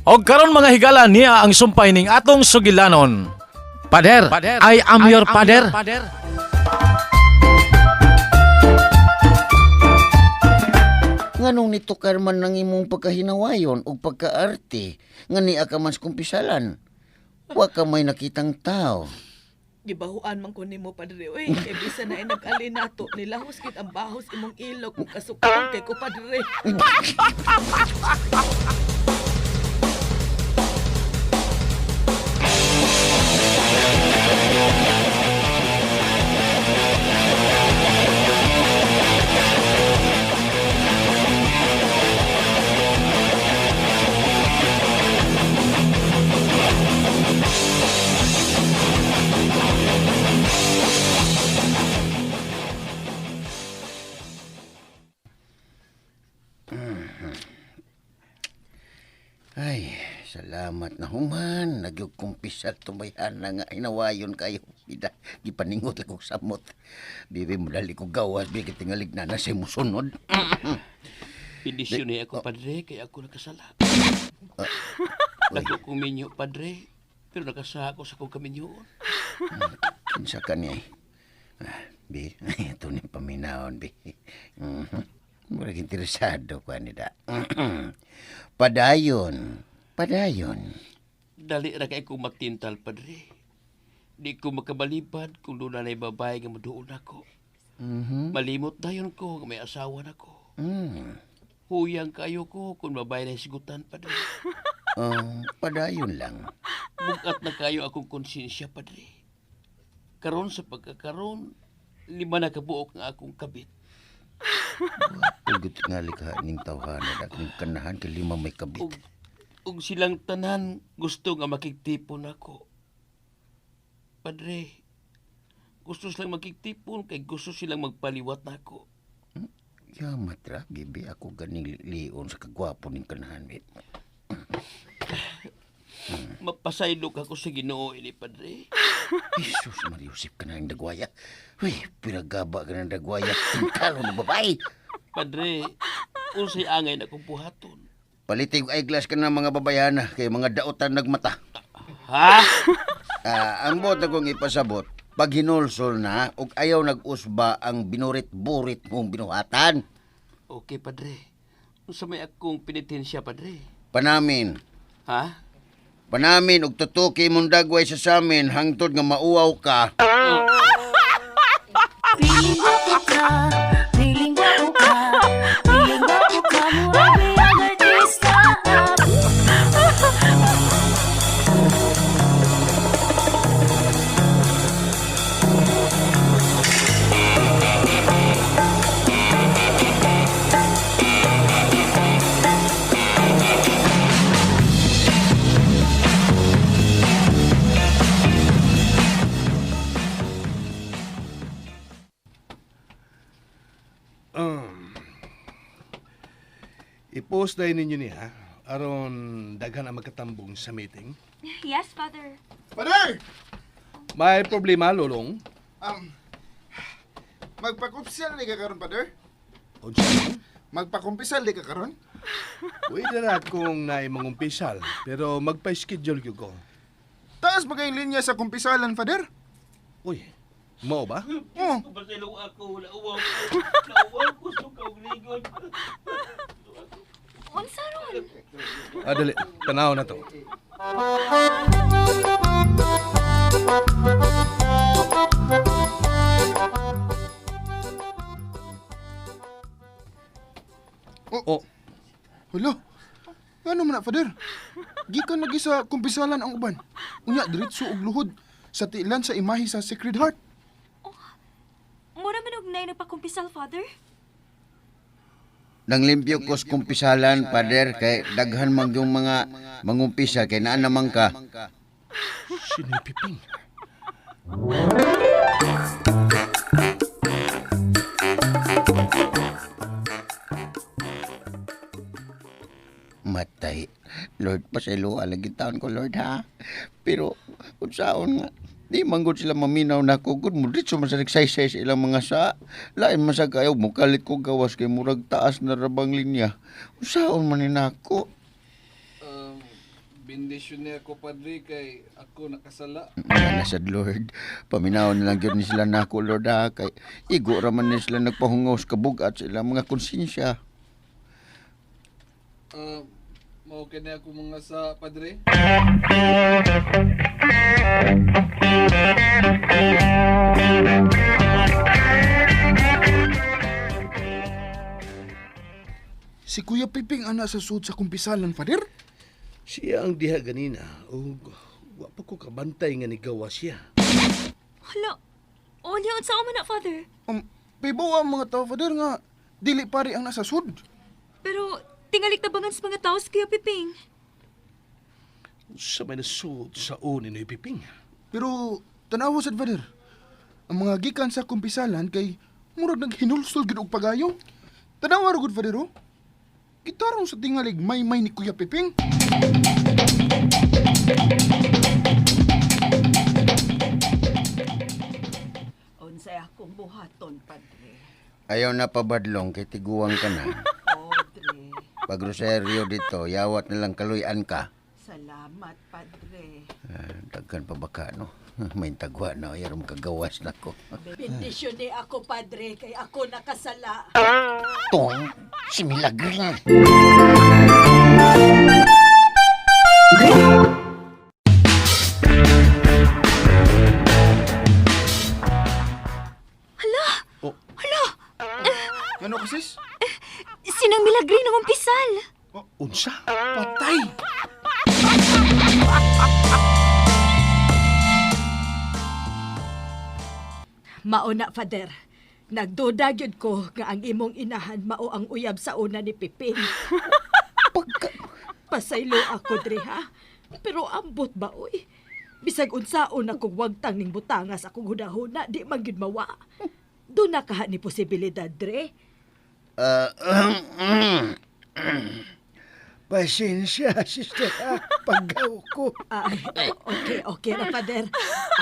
Og karon mga higala niya ang sumpay ning atong sugilanon. Pader, I am your pader. Nganong nitukar man ng imong pagkahinawayon o pagkaarte nga niya ka man sa kumpisalan. Wa ka may nakitang tao. Gibahuan man ko nimo padre oy, kay bisan na nag-ali nato nilahos kit ang bahos imong ilok ug kasukan kay ko padre. Ay, salamat na human. Nagyugkumpisal tumayan na nga hinawayon kayo. Ida, gipaningot lang kong samot. Bibi mo dali ko gawas, bibi tingalig na nasa musunod. Bendisyon niya ako, padre, kaya ako nakasala. Dako kong minyo, padre, pero nakasala ako sa kong kaminyoon. Kinsa ka niya eh. Ah, bi, ito ni paminaon, bi. Mhm. Murag interesado ko ani da. Padayon, padayon. Dali ra kay kong matintal, padre. Di ko makabalibad kung doon na babae nga maduol ako. Malimot dayon ko nga may asawa na ko. Huyang kayo ko kung babae na sigutan, padre. Oh, padayon lang. Bugat na kayo akong konsensya, padre. Karon sa pagkakaron, 5 na kabuok nga akong kabit. Ugot nga likha ning tawhana da kung kanahan kay 5 may kabit. Ug silang tanan gusto nga makigtipon ako. Padre, gusto silang makigtipon kay gusto silang magpaliwat nako. Yamat ra, bibi ako ganing lion sa kagwapo ning kanahan, bi. Mapasaylo ka ko sa Ginoo ini, padre. Jesus Maria Josep ka na ang dagwaya. Uy, piragaba ka ng dagwaya. Tingkalo ng babae. Padre, unsay angay na kong buhaton? Palitig eyeglass ka ng mga babayana kay mga daotan nagmata. Ha? Ang buot akong ipasabot, pag hinulsol na ug ayaw nag-usba ang binurit-burit mong binuhatan. Okay, padre. Unsa may akong penitensya, padre? Panamin. Ha? Panamin og tutuki mong dagway sa samin hangtod nga mauaw ka. Feeling gwapo ka, feeling gwapo ka, feeling gwapo ka, murag biyag artista. I-post dahil ninyo niya aron daghan ang magkatambong sa meeting. Yes, Father. Father! May problema, Lolong? Magpakumpisal di ka karon, Father? Unsa man? Magpakumpisal di ka karon? Pwede na kung naimangumpisal, pero magpa-schedule gyud ko. Taas ba kayong linya sa kumpisalan, Father? Uy, mao ba? Oh, Pasaylo ako, nauwaw ko. Nauwaw ko sa kaugligon. Unsa ron? Ah, dali, tanaw na to. Oh. Oh. Hala. Ano man na, Father? Gikan lagi sa kumpisalan ang uban. Unya, diretso og luhod sa tilan sa imahe sa Sacred Heart. Oh, mura man og nay nagpakumpisal, Father. Nanglimpyo ko sa kumpisalan, Father, kay daghan man yung mga mangumpisa kay naa naman ka. Sinipiping. Matay. Lord, pasaylo lagi taon ko, Lord, ha? Pero, unsaon nga, di man gud sila maminaw na ako. Gud mo, dito man sa nagsaysay sa ilang mga sa. Lain man sa kayo, mukalit ko gawas kay murag taas na rabang linya. Unsaon man ni nako? Bendisyon niya ako, Padre, kay ako nakasala. Nga na sad Lord. Paminawon na lang gyud ni sila nako Lord ha. Kay igo ra man ni sila nagpahungaw sa kabugat sa ilang mga konsensya. Ah, mao kini ako mga sa, Padre. Si Kuya Piping ana sa sud sa kumpisalan, Father. Siya ang diha ganina ug wa pa ko kabantay nga nigawa siya. Hala, unya unsa man na, Father? Pibaw ang mga tao, Father, nga dili pari ang nasa sud. Pero tingalik tabangan sa mga tao si Kuya Piping. Sa may nasuot sa ni Noy Piping. Pero tanawa sad, Father. Ang mga gikan sa kumpisalan kay murag naghinulsol gid og pagayo. Tanawa ra gud, Father, oh. Gitarong sa tingalig may-may ni Kuya Piping. Unsay akong buhaton, Padre. Ayaw na pabadlong kay tiguang ka na. Padre, Pag roseryo dito, yawat na lang kaluyan ka. salamat, Padre. Ah, daghan pa baka no. May tagwa na ayaw kagawas na ko. Bendisyon ni ako, Padre, kay ako nakasala. Tong, si Milagrin. Hala! Oh. Hala! Ano ka, sis? Sinang milagri ng umpisal. Unsa? Patay! Mao na, Father. Nagduda gyud ko nga ang imong inahan mao ang uyab sa una ni Piping. Pagka... Pasaylo ako dre ha. Pero ambot ba oy? Bisag unsaon akong wagtang ning butangas akong hunahuna di man gyud mawa. Doon na kaha ni posibilidad dre. Ah, Pasensya, sister. Ah, paggaw ko. Ay, okay, okay ra Father.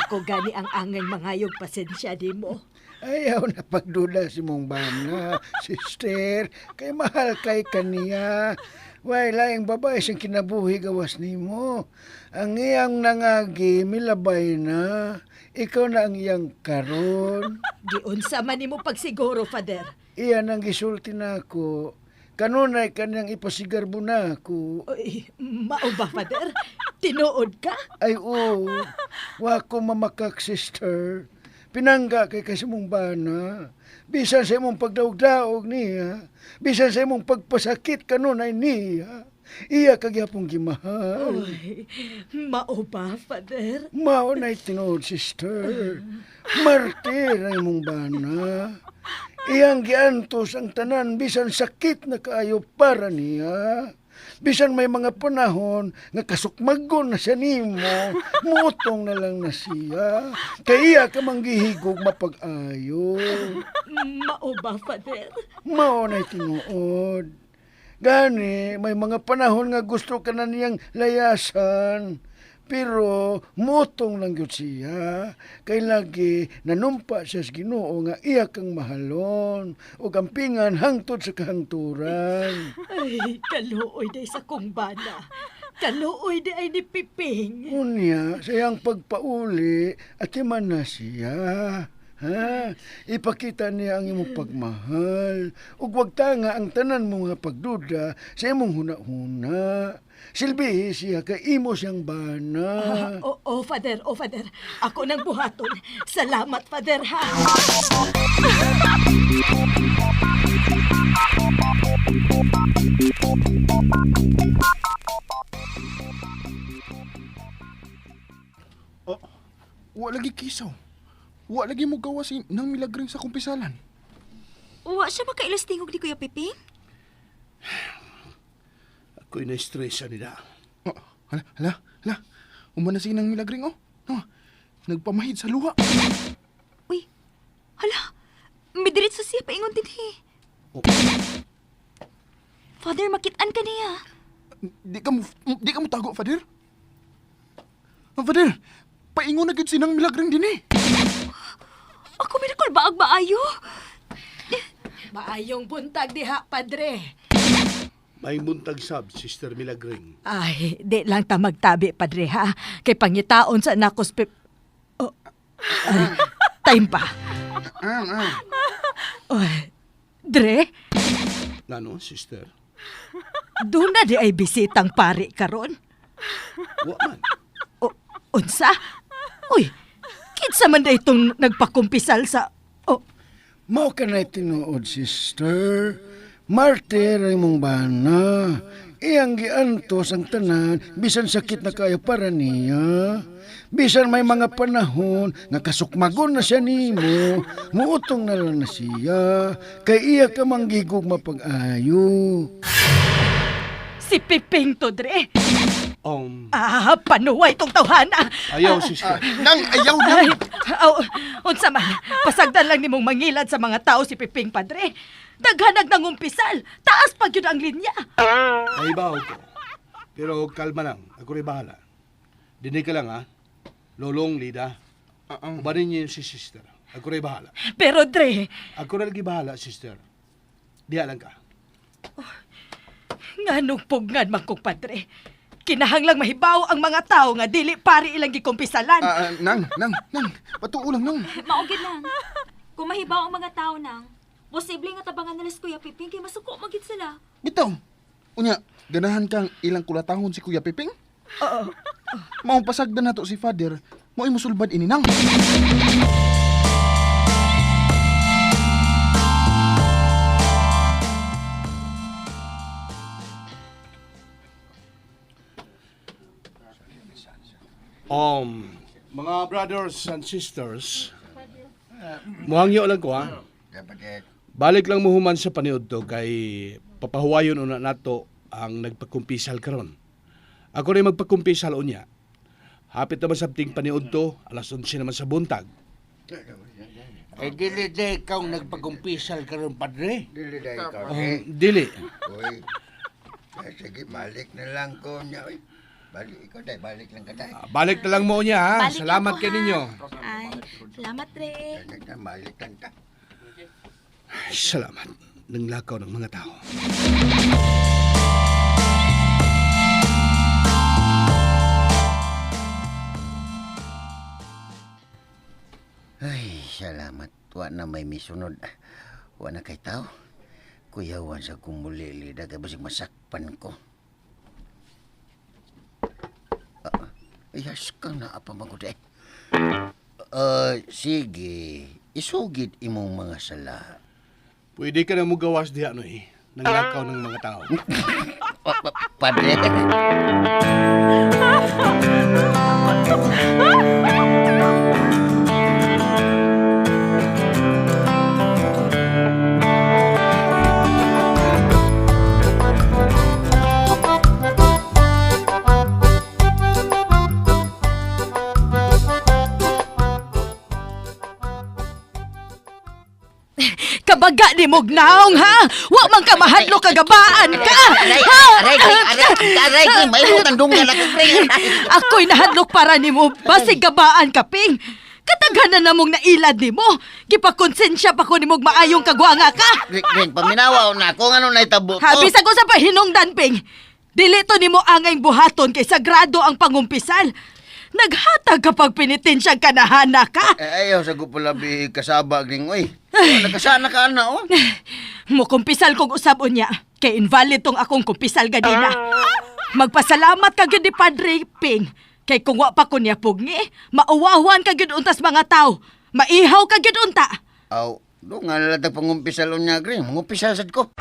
Ako gani ang angay mangayog pasensya di mo. Ayaw na pagduda si mong bana, sister. Kay mahal kay kaniya. Way laing babae siyang kinabuhi gawas nimo. Ang iyang nangagi, milabay na. Ikaw na ang iyang karon. Giunsa man nimo pagsiguro, Father. Iyan ang gisulti na ako. Kanunay kaniyang ipasigarbo na ako. Uy, mao ba, Father? Tinuod ka? Ay oo, wa ko mamakak, sister. Pinangga kay kasi mong bana. Bisan sa imong pagdaog-daog niya, bisan sa imong pagpasakit kanunay niya, iya kagyapong gimahal. Uy, mao ba, Father? Mao na'y tinuod, sister. Martir ang imong bana. Iyang giantos ang tanan bisan sakit na kaayo para niya. Bisan may mga panahon nga kasukmagon na siya nimo, muutong na lang na siya. Kay iya ka manggihigog mapag-ayo. Mao ba, Father? Mao na'y tinuod. Gani, may mga panahon nga gusto ka na niyang layasan. Pero mutong lang gyud siya. Kay lagi nanumpa siya sa Ginoo nga iya kang mahalon ug ampingan hangtod sa kahangturan. Ay, kaluoy day sa kong bana. Kaluoy day ay ni Piping. Unya, sa iyang pagpauli, atiman na siya. Ha? Ipakita niya ang imong pagmahal. Ug wag tanga ang tanan mo nga pagduda sa imong huna-huna. Silbihi siya kay imo siyang bana. Ah, oh, oh, Father, oh, Father. Ako nang buhaton. Salamat, Father, ha? Oh, wa lagi kisaw. Wa lagi mo gawa si nang milagring sa kumpisalan. Wa siya makailas tingog ni Kuya Piping? Ako'y na-stressa nila. Oh, hala, hala, hala. Umana si nang milagring oh. No, nagpamahid sa luha. Uy, hala, midiretso siya paingon dinhi. Oh. Father, makitaan ka niya. Di ka mo tago, Father. Ah, Father, paingon na gyud si nang milagring dinhi. Ako may baag maayo. Maayong buntag diha, Padre. May buntag sab, Sister Milagring. Ay, di lang ta magtabi, padre, ha? Kay pangitaon sa nakos pip... Oh, ay, time pa. Oy, Dre, Nano, sister? doon na di ay bisitang pari karon. Wa man. O, unsa? Uy, kinsa man da itong nagpakumpisal sa... Oh, Mao ka na tinuod, sister. Martir ang imong bana. Iyang giantos ang tanan, bisan sakit na kayo para niya. Bisan may mga panahon nga kasukmagon na siya nimo, muutong na lang na siya. Kay iya ka manggigog mapag-ayo. si Piping to, Dre. Ah, panuway tong tawhana. Ayaw, sister. Nang, ayaw Ay, nang. aw, unsa man, pasagdan lang nimong mangilad sa mga tao si Piping, padre. Daghanag ng umpisal, taas pa gyud ang linya. Nahibaw ko. Pero kalma lang. Ako rin bahala. Dinig ka lang, ha? Lolong, Lida. Ubanin niyo si sister. Ako rin bahala. Pero Dre, Ako rin lagi bahala, sister. Diha lang ka. nganong pugnan man kong padre. Kinahanglang mahibaw ang mga tao nga dili pari ilang gikumpisalan. Nang, nang, nang. Patuo lang, nang. Maugid lang. Kung mahibaw ang mga tao nang, posible nga tabangan nila si Kuya Piping kay masuko magid sila. Bitaw. Unya, ganahan kang ilang kulatahon si Kuya Piping? Oo. Mao pasagdan nato si Father, mao musulbad ini nang. Mga brothers and sisters, muhangyo lang ko, ha? Balik lang muhuman sa paniud to kay papahuwayon una nato ang nagpakumpisal karon. Ako rin magpakumpisal unya. Hapit naman sa ting paniud to, alas 11 naman sa buntag. Eh, dili day ikaw nagpagumpisal karon padre. Dili day ikaw. Dili. Uy. Eh, sige, balik na lang ko niya. Uy. Balik ikaw day, balik lang ka day. Balik na lang mo unya, ha? Balik lang Salamat ko, kay ha? ninyo. Ay, salamat, Dre. Balik lang ta. Ay, salamat ng lakaw ng mga tao. Ay, salamat. Wa na may misunod. Wa na kay tao. Kuyawan sa kumulili da kay basig masakpan ko. Ah, Ayas ka na apa magud eh. Sige, isugid imong mga sala. Pwede ka na mo gawas diha no eh. Ng lakaw ng mga tao. Padre. Kabaga ni mong naong, ha? Wa man ka mahadlok kagabaan ka! Aray, Ha? aray, aray, aray, may mutandungan ako, pre. Ako'y nahadlok para nimo, basig gabaan ka, Ping. Kataghanan na mong nailad nimo. Gipakonsensya pa ko nimog maayong kagwanga ka. Ring, paminawa na kung ano na itabo to. Ha, bisag ko sa pahinungdan, Ping. Dili to nimo angay buhaton kay sagrado ang pangumpisal. Naghatag kapag penitensyang kanahana ka. Eh, ayaw sa pala bi kasaba, Gring, oy. Nakasana ka na, oh. Mukumpisal kog usab unya, kay invalid tong akong kumpisal ganina. Magpasalamat ka gyud ni Padre Ping. Kay kung wa pa ko niya pugni, mauwawan ka gyud untas mga tao. Maihaw ka gyud unta. Aw, do nga nalatag pangumpisal niya, Gring. Mangumpisal sad ko.